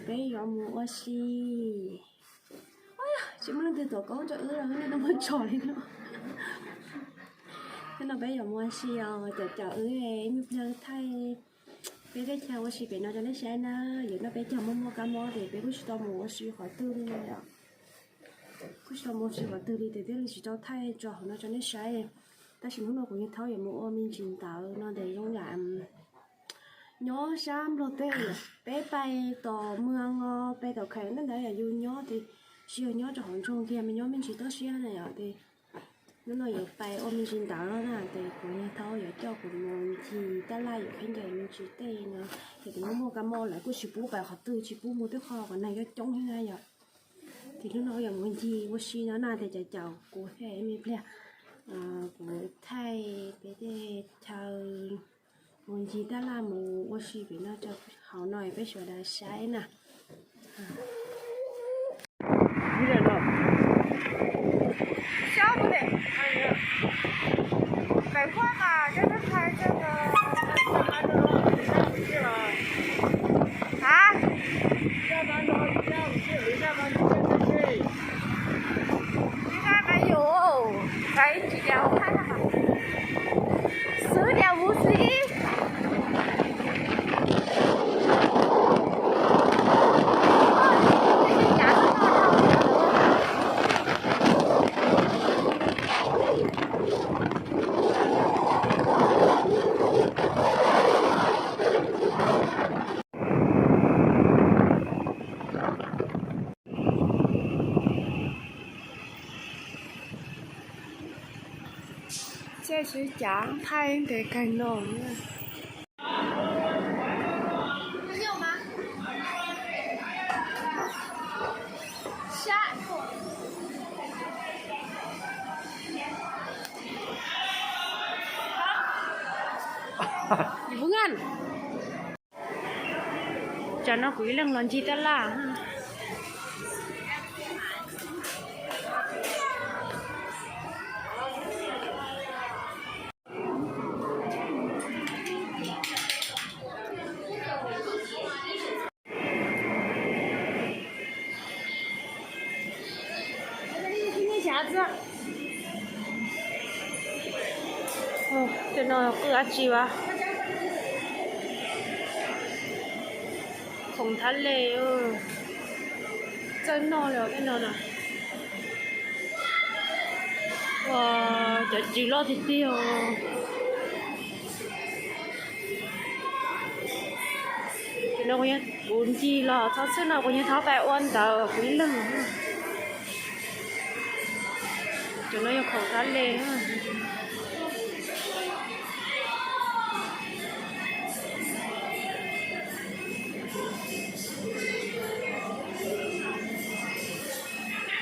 Peb yuav mus ua si. Tsis muaj leej twg tuav koob rau wb los, nej tau muab tso li no. Hnub no peb yuav mus ua si os, caum caum wb, me pliag thaij peb teb chaws ua si pem no rau nej saib na. Yuav no peb cog muaj muaj kab mob ces peb kuj tsis tau mus ua si qhov twg li os. Kuj tsis tau mus ua si qhov twg li ces thiaj li tsis tau thaij tso hauv no rau nej saib. Tab sis hnub no kuv yawg Thaub yuav mus ua me ntsis ntawv no ces zoo yam nyob sab Nplog teb, peb pais tom Muas Ngos, pais tom Kham ntawd ntawd yog yus nyob ces tsis yog nyob rau hauv nroog kiag, mas nyob me ntsis toj siab na yom. Ces hnub no yuav pais ua me ntsis ntawv no na, ces kuv yawg Thaub yuav coj kuv mus ncig tab laj yuav khaub ncaws me ntsis tej no. Ces tus muaj muaj kab mob lawv kuj tsis pub pais qhov twg, tsis pub mus tej qho kom neeg coob coob thiab na yom. Ces hnub no yuav mus ncig ua si no na, ces caum caum kuv thiab me pliag, kuv thaij peb tej chaw mus ncig tab laj mus ua si pem no rau hauv no peb sawv daws saib na. Xwb tias mus xwb. Caij sib cav thaij ntev kawg no. Tam no kuv ib leeg los ncig tab laj. Tej no qwj dab tsi as? Khoom thab le, txawj noj li tej no na. Ua cov ris loj tiag tiag. Ces no kuv ncig los txog xwb no kuv yawg Thaub pais ua ntawv kuv ib leeg. Cov no yog khoom thab le.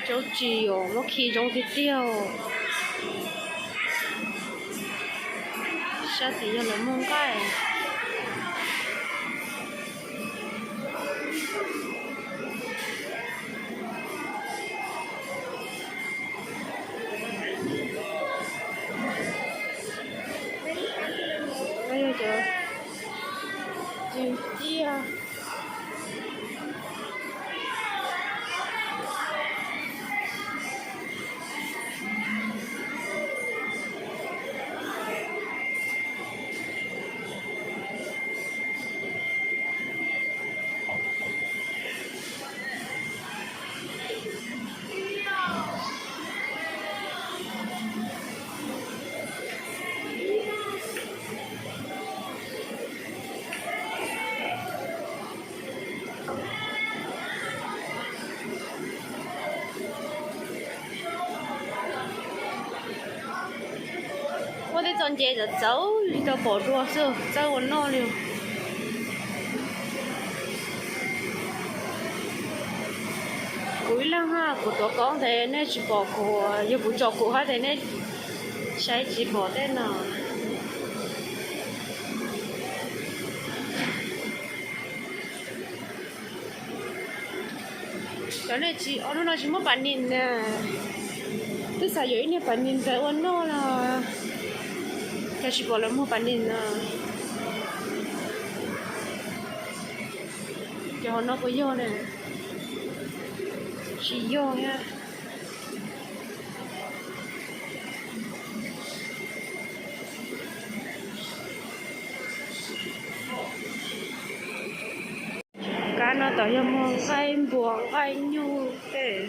Cov ris os, muab khi zoo tiag tiag. Sab tid yog lawv muag nqaij. Yog cov ris ciaj. Muaj tej txoj nce txawv txawv li rau pom dua xwb, txawj ua noj li. Kuv ib leeg ha, kuv tuav koob ntawd nej tsis pom kuv, yog kuv tsom kuv hab tes nej saib tsis pom tej no. Cov nej tsis, hnub no tsis muaj pas nis na. Twb xav yuav ib niag pas nis ntawd ua noj los cas tsis pom lawv muag pas nis na. Qhov no puas yog ne? Tsis yog thiab. Kab no tom yog muag nqaij npua nqaij nyuj tej.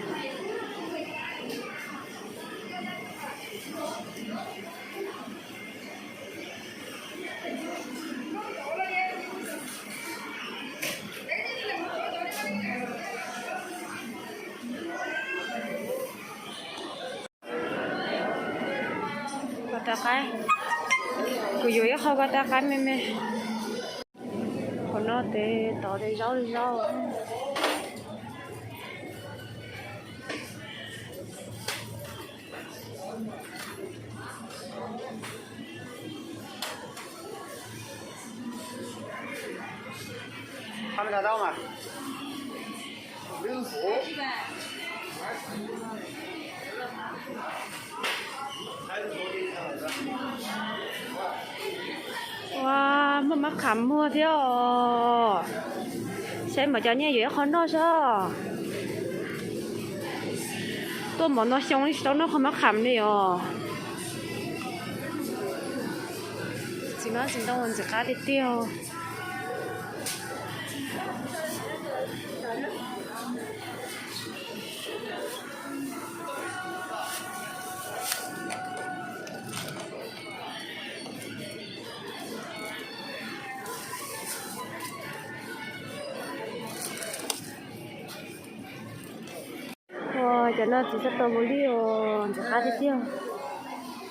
Pas tas qaib, kuv yuav ib qho pas tas qaib me me. Qhov no tes tod tes zaub zaub. Ua, muaj mab qham muag thiab os. Saib mas cov nyiaj yuav ib qho noj saib. Tuaj npaum no xyoo tsis tau noj qhov mab qham li os. Txiv hmab txiv ntoo ntxim qab tiag tiag. Ua, cov no txiv txhaj tau mus li os, ntxim qab tiag tiag.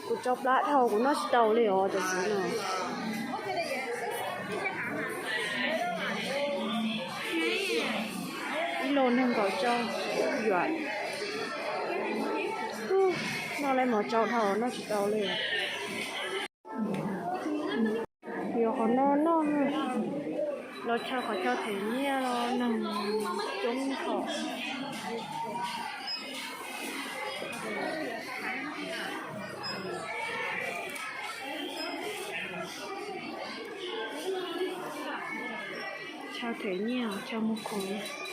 Kuv tsau plab dhau kuv noj tsis tau li os cov txiv no. Ib lo nees nkaum tsau yuam. Noj lawm mov tsau dhau noj tsis tau li. Yuav qhov no noj, los chaw qhov chaw them nyiaj los neeg coob tshaj. Chaw them nyiaj, chaw mus khoom.